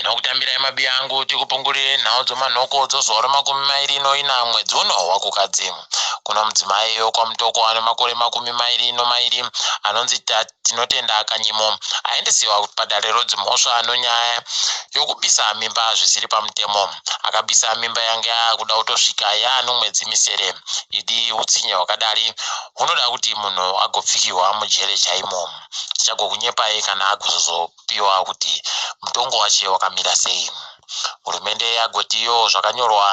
Tinokutambirai mabiya angu tikupungurire nhau dzomanhoko dzozuva remakumi mairi noina mwedzi uno waKukadzi. Kuno mudzimai wekwaMutoko ane makore 22 anonzi Tinotenda Kanyimo aendesiwa padare rodzimhosva nonyaya yokubisa mimba zvisiri pamutemo. Akabisa mimba yange yakuda kutosvika yaano mwedzi misere. Idi utsinye hwakadari hunoda kuti munhu agopfikirwa mujere chaimo. Tichagokunyepai kana agozozopiwa kuti mutongo wache wakamira sei. Hurumende yagoti iyo zvakanyorwa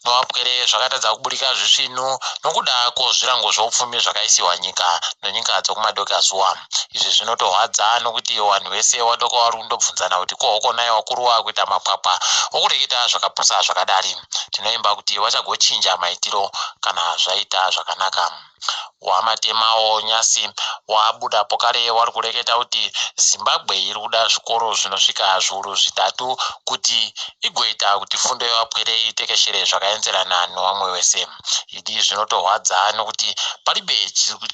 noVaPwere zvakatadza kuburika zvisvinu nokuda kozvirango zvoupfumi zvakaisiwa nyika nonyika dzokumadokazuva. Izvi zvinotorwadza nokuti vanhu vese wadoka wari kundobvunzana kuti ko hokonai wakuru wakuita mapwapwa okureketa zvakapusa zvakadari. Tinoimba kuti vachagochinja maitiro kana zvaita zvakanaka. Wamatemawo nyasi wabuda pokare wari kureketa kuti Zimbabwe iri kuda zvikoro zvinosvika zviuru zvitatu kuti igoita kuti fundo yevapwere itekeshere zvakaenzerana newamwe wese. Idi zvinotorwadza nokuti paribe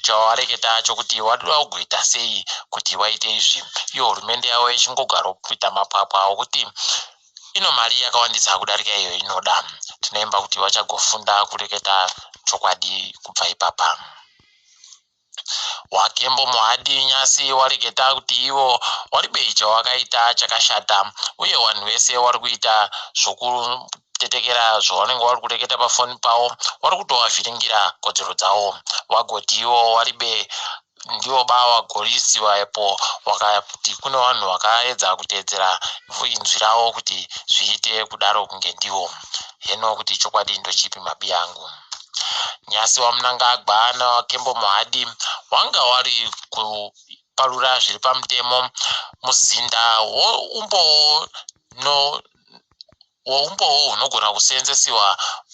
chawareketa chokuti wadoda kugoita sei kuti waite izvi iyo hurumende yavo ichingogaro kuita mapwapwa okuti Ino mari yakawandisa kudarika iyo inoda. Tinoimba kuti vachagofunda kureketa chokwadi kubva ipapa. WaKembo Mohadi nyasi wareketa kuti ivo waribei chawakaita chakashata uye wanhu vese wari kuita zvokutetekera zvawanenge wari kureketa pafoni pawo wari kutovavhiringira kodzero dzawo. Wagoti ivo waribe ndivo ba wagorisi vaepo wakati kune vanhu vakaedza kuteedzera inzwi ravo kuti zviite kudaro kunge ndivo. Heno kuti chokwadi ndochipi mabiya angu. Nyasi waMnangagwa naWakembo Mohadi wanga wari kuparura zviri pamutemo muzinda woumbowo no Woumbowo hunogona kuseenzesiwa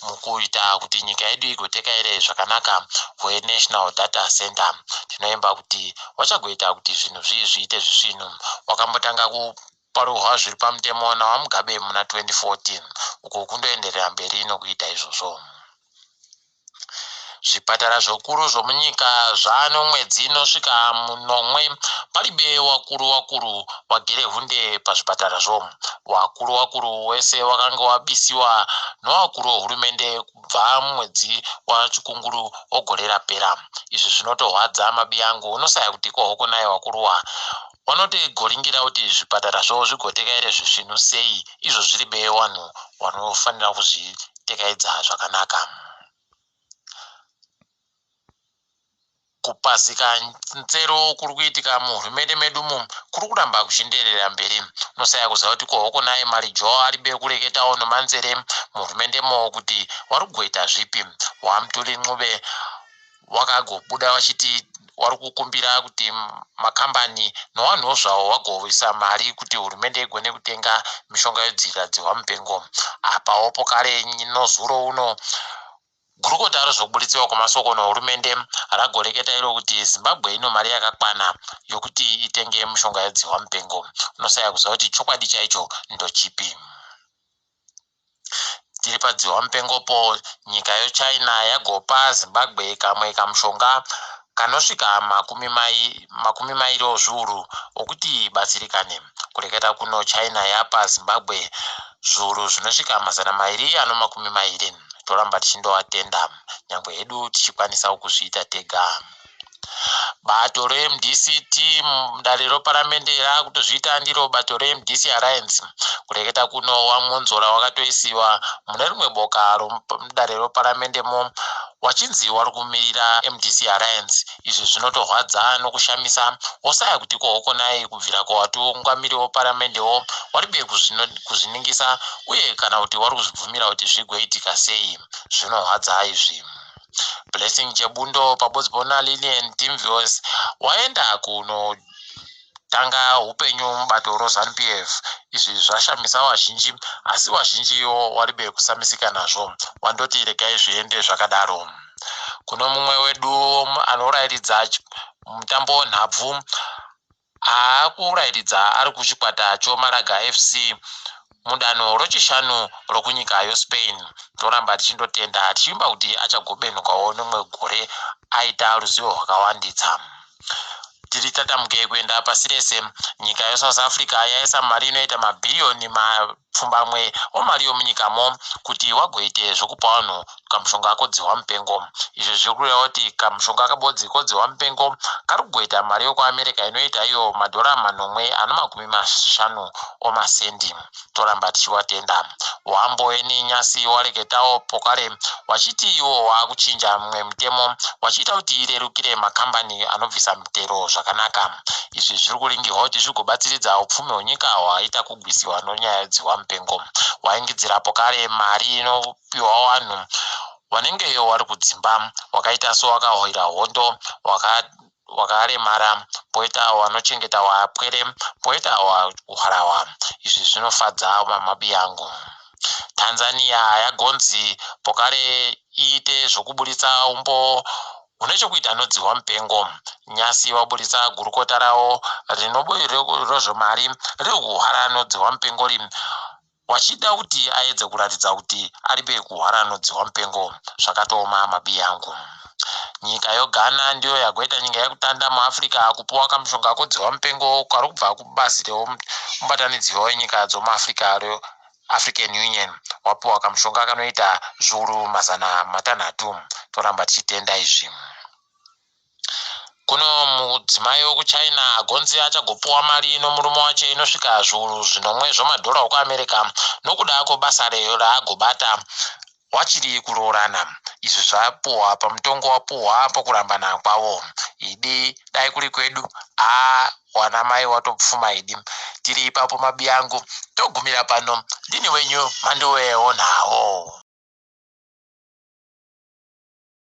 mukuita kuti nyika yedu igotekaire zvakanaka hweNational Data Centre. Tinoimba kuti wachagoita kuti zvinhu zvi zviite zvisvinu. Wakambotanga kuparurwa zviri pamutemo naVaMugabe muna 2014. Uku kundoenderera mberi nokuita izvozvo. Zvipatara zvikuru zvomunyika zvaano mwedzi inosvika munomwe paribe wakuru wakuru wagere hunde pazvipatarazvo. Wakuru wakuru wese wakange wabisiwa nowakuru wehurumende kubva mumwedzi waChikunguru wogore rapera. Izvi zvinotorwadza mabiyangu unosaya kuti ko hokonayi wakuruwa wanotigoringira kuti zvipatarazvo zvigotekaire zvisvinu sei izvo zviribe wanhu wanofanira kuzvitekaidza zvakanaka. Kupazika nzero kuri kuitika muhurumende medu umu kuri kuramba kuchinderera mberi. Unosaya kuziva kuti ko hokonai Marijoa aribe kureketawo nomanzere muhurumendemo kuti wari kugoita zvipi. WaMtuli Ncube wakagobuda wachiti wari kukumbira kuti makambani nowanhuwo zvawo wagoisa mari kuti hurumende igone kutenga mishonga yodzivirira dzihwamupengo. Apawo pokare nozuro uno Gurukota rezvekubuditsiwa kwemasoko nehurumende ragoreketa iro kuti Zimbabwe ino mari yakakwana yokuti itenge mishonga yedzihwa mupengo. Unosaya kuziva kuti chokwadi chaicho ndochipi. Tiri padzihwa mupengopo, nyika yoChina yagopa Zimbabwe kamwe kamushonga kanosvika 20 ozviuru okuti ibatsirikane. Kureketa kuno China yapa Zimbabwe zviuru zvinosvika 220. Toramba tichindovatenda nyangwe hedu tichikwanisa kuzviita tega. Bato reMDCT mudare reparamende raakutozviita ndiro bato reMDC Alliance. Kureketa kuno waMwonzora wakatoisiwa mune rimwe boka romudare reparamendemo wachinzi wari kumirira mdc Alliance. Izvi zvinotorwadza nokushamisa wosaya kuti ko hokonai kubvira kuvatungamiri weparamendewo waribe kuzviningisa uye kana kuti wari kuzvibvumira kuti zvigoitika sei. Zvinorwadza izvi. Blessing Chebundo pabodzi pona Lilian Timvios waenda kunotanga hupenyu mubato roZanu PF. Izvi zvashamisa vazhinji asi vazhinjiwo waribe kusamisika nazvo wandoti regai zviende zvakadaro. Kuno mumwe wedu anorairidza mutambo wenhabvu Aakurairidza ari kuchikwata choMalaga FC mudanho rochishanu rokunyika yoSpain. Toramba tichindotenda tichivimba kuti achagobenukawo nemwe gore aita ruzivo rwakawanditsa. Tiri tatamuke kuenda pasi rese. Nyika yeSouth Africa yaisa mari inoita mabhiriyoni mapfumbamwe omari yomunyikamo kuti wagoite zvokupa vanhu kamushonga kodzihwa mupengo. Izvi zviri kureva kuti kamushonga kabodzi kodzihwa mupengo kari kugoita mari yokuAmerica inoita iyo madhora manomwe ano makumi mashanu omasendi. Toramba tichiwatenda. Wamboeni nyasi wareketawo pokare wachiti iwo waakuchinja mumwe mutemo wachiita kuti irerukire makambani anobvisa mitero zvakanaka. Izvi zviri kuringirwa kuti zvigobatsiridza upfumi hwenyika hwaita kugwisiwa nonyaya dzihwa mupengo. Waingidzira pokare mari inopiwa vanhu vanenge vari kudzimba, wakaita sewakahwira hondo, wakaremara, poita wanochengeta wapwere, poita wahwarawa. Izvi zvinofadza mamabi angu. Tanzania yagonzi pokare iite zvokuburitsa umbowo hune chokuita nodzihwa mupengo. Nyasi waburitsa gurukota ravo rezvemari riri kuhwara nodzihwa mupengo ri wachida kuti aedze kuratidza kuti aribe kuhwara nodzihwa mupengo. Zvakatooma mabi angu. Nyika yoGhana ndiyo yagoita nyika yekutanda muAfrica kupiwa kamushonga kodzihwa mupengo kari kubva kubazi remubatanidzwa wenyika dzomuAfrica reAfrican Union. Wapiwa kamushonga kanoita zviuru 600. Toramba tichitenda izvi. Kuno mudzimai wekuChina agonzi achagopiwa mari nomurume wache inosvika zviuru zvinomwe zvomadhora okuAmerica nokuda kwebasa raagobata wachiri kuroorana. Izvi zvapuhwa pamutongo wapuhwa pakurambana kwavo. Idi dai kuri kwedu, haa wana mai watopfuma idi. Tiri ipapo mabi angu, togumira pano. Ndini wenyu Mhanduwe wonhawo.